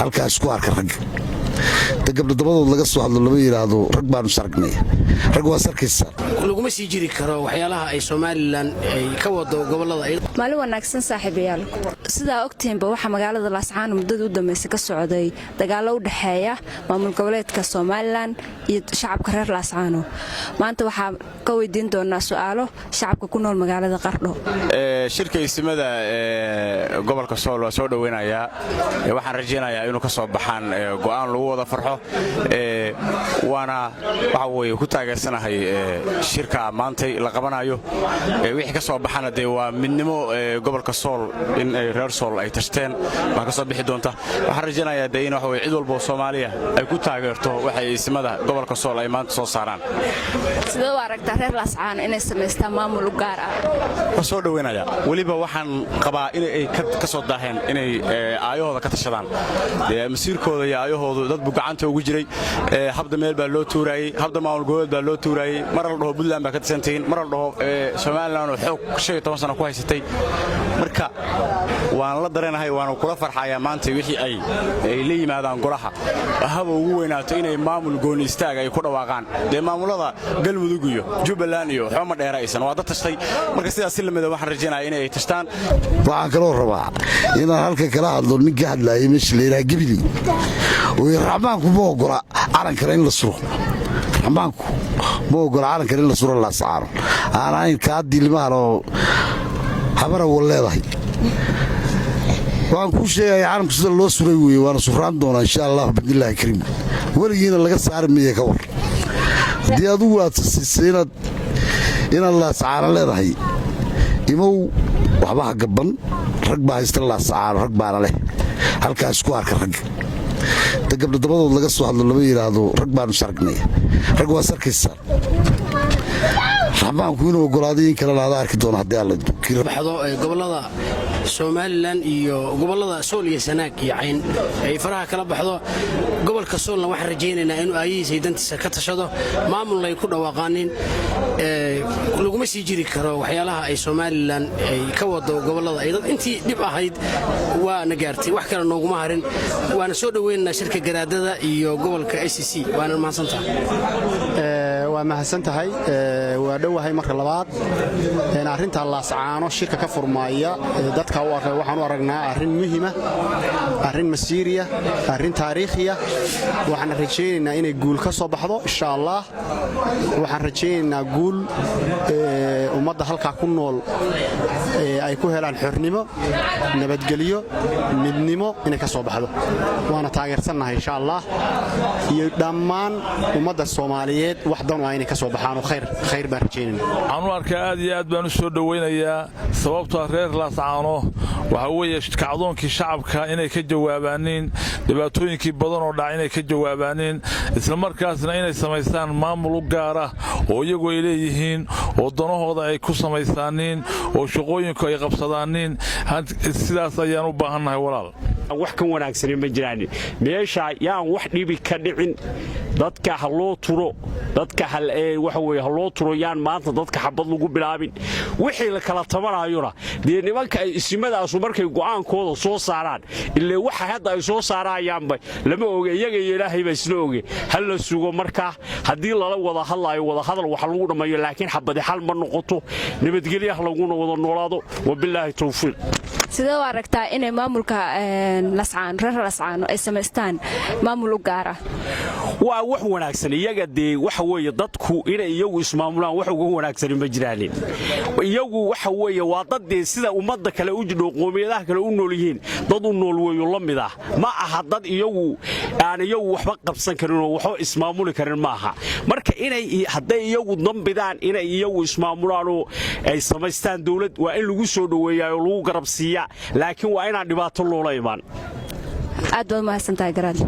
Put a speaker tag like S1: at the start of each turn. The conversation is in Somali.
S1: Halkaas ku arka ragga ta gabdho dabadood laga soo hadlo, lama yidhaahdo rag baanu saragnay. Rag waa sarkaysa.
S2: Laguma sii jiri karo waxyaalaha ay Somaliland ay ka wado gobolada.
S3: Maalin wanaagsan, saaxiibayaal. Sidaa ogtihiinba, waxaa magaalada Laascaano muddada u dambaysa ka socday dagaallo u dhexeeya maamul goboleedka Somaliland iyo shacabka reer Laascaano. Maanta waxaa ka weydiin doonaa su'aalo shacabka ku nool magaalada Qardho.
S4: Shirka isimada ee gobolka Sool waa soo dhoweynayaa. Waxaan rajaynayaa inuu ka soo baxaan go'aan lagu wada farxo, waana waxa weye ku taageersanahay shirka maantay la qabanayo. Wixii ka soo baxana dee waa midnimo gobolka Sool, in ay reer Sool ay tashteen baa ka soo bixi doonta. Waxaan rajaynayaa dee in waxa weye cid walba oo Soomaaliya ay ku taageerto waxay isimada gobolka Sool ay maanta soo saaraan.
S3: Sidee u aragtaa reer Laascaano inay samaystaan maamul u gaar ah?
S4: Waa soo dhoweynaya. Weliba waxaan qabaa inay ka soo daaheen inay aayahooda ka tashadaan. Masiirkooda iyo aayahoodu dad buu gacanta ugu jiray. Habda meel baa loo tuuraayey, habda maamul goboleed baa loo tuuraayey. Mar la dhaho Puntland baa ka tisantihiin, mar la dhaho Somaliland oo xoog 15 sano ku haysatay. Marka waan la dareenahay, waana kula farxayaa maanta wixii ay la yimaadaan golaha, haba ugu weynaato inay maamul gooni istaag ay ku dhawaaqaan. Dee maamulada Galmudug iyo Jubbaland iyo waxba ma dheera aysan, waa dad tashtay. Marka sidaas si lamida waxaan rajaynaya inay tashtaan.
S1: Waxaan kaloo rabaa inaan halka kala hadlo nin ka hadlaayay meesha la yidhaha Gebili oo Raxmaanku ma ogola calankana in la suro. Raxmaanku ma ogola calankana in la suro Laasacaano, aan ahayn kaa diilimahan oo habara wal leedahay. Waxaan kuu sheegaya calanku sida loo suray weeye, waana surraan doonaa, insha Allah, bidnillaahi kariim. Weligiina laga saari maya. Ka war haddii adugu aad siisay inaad Laasacaano leedahay? Imow, waxba ha gabban. Rag baa haysta Laasacaano, rag baana leh. Halkaas ku arka ragga ta gabdho dabadood laga soo hadlo, lama yidhaahdo rag baanu saragnay. Rag waa sarkaysa. Raxmaanku inuu ogolaaday in kale laada arki doona haddii Alla.
S2: Baxdo gobolada Somaliland iyo gobolada Sool iyo Sanaag iyo Cayn ay faraha kala baxdo. Gobolka Soolna waxaan rajaynaynaa inuu aayihiisa iyo dantiisa ka tashado, maamulna ay ku dhawaaqaanin. Laguma sii jiri karo waxyaalaha ay Somaliland ay ka wado gobolada. Ay dad intii dhib ahayd waana gaartay, wax kale nooguma harin. Waana soo dhoweynaynaa shirka garaadada iyo gobolka SSC, waana mahadsantahay.
S5: Waa mahadsan tahay, waa dhowahay. Marka labaad, arrinta Laascaano shirka ka furmaaya dadka u arka, waxaan u aragnaa arrin muhiima, arrin masiiriya, arrin taariikhiya. Waxaan rajaynaynaa inay guul ka soo baxdo, insha Allah. Waxaan rajaynaynaa guul ummadda halkaa ku nool ay ku helaan xornimo, nabadgelyo, midnimo inay ka soo baxdo. Waana taageersannahay, insha Allah, iyo dhammaan ummadda Soomaaliyeed wax danu ah inay ka soo baxaanoo khayr khayr baan rajaynayna.
S6: Waxaan u arkaa, aad iyo aad baan u soo dhowaynayaa, sababtoo reer Laascaano waxaa weeye kacdoonkii shacabka inay ka jawaabaaniin, dhibaatooyinkii badan oo dhaca inay ka jawaabaaniin, islamarkaasna inay samaystaan maamul u gaara oo iyagu ay leeyihiin oo danahooda ay ku samaysaaniin oo shaqooyinku ay qabsadaaniin. Sidaas ayaan u baahannahay, walaal.
S7: Wax kan wanaagsani ma jiraan meesha. Yaan wax dhibi ka dhicin. Dadka ha loo turo, dadka waxa weye ha loo turo. Yaan maanta dadka xabad lagu bilaabin. Wixii la kala tabanayona dee nimanka ay isimadaasu markay go'aankooda soo saaraan, illee waxa hadda ay soo saarayaanba lama oge, iyaga iyo Ilaahay baa isla oge. Ha la sugo. Markaa haddii lala wada hadlaayo, wada hadal wax lagu dhammayo, laakiin xabadi xal ma noqoto. Nabadgelyaha laguna wada noolaado. Wabilaahi towfiiq.
S3: Sidee u aragtaa inay maamulka Lascaano, reer Lascaano, ay samaystaan maamul u gaara?
S7: Waa wax wanaagsan. Iyaga dee waxa weeye dadku inay iyagu ismaamulaan wax uga wanaagsani ma jiraanin. Iyagu waxa weeye waa dad dee sida ummadda kale u jidho, qoomiyadaha kale u nool yihiin dad u nool weeyo la mid ah. Ma aha dad iyagu aan iyagu waxba qabsan karin oo waxba ismaamuli karin ma aha. Marka inay hadday iyagu dambidaan inay iyagu ismaamulaanoo ay samaystaan dawlad, waa in lagu soo dhoweeyaa oo lagu garab siiyaa, laakiin waa inaan dhibaato loola imaan.
S3: Aad baad umahadsantahay, garaad.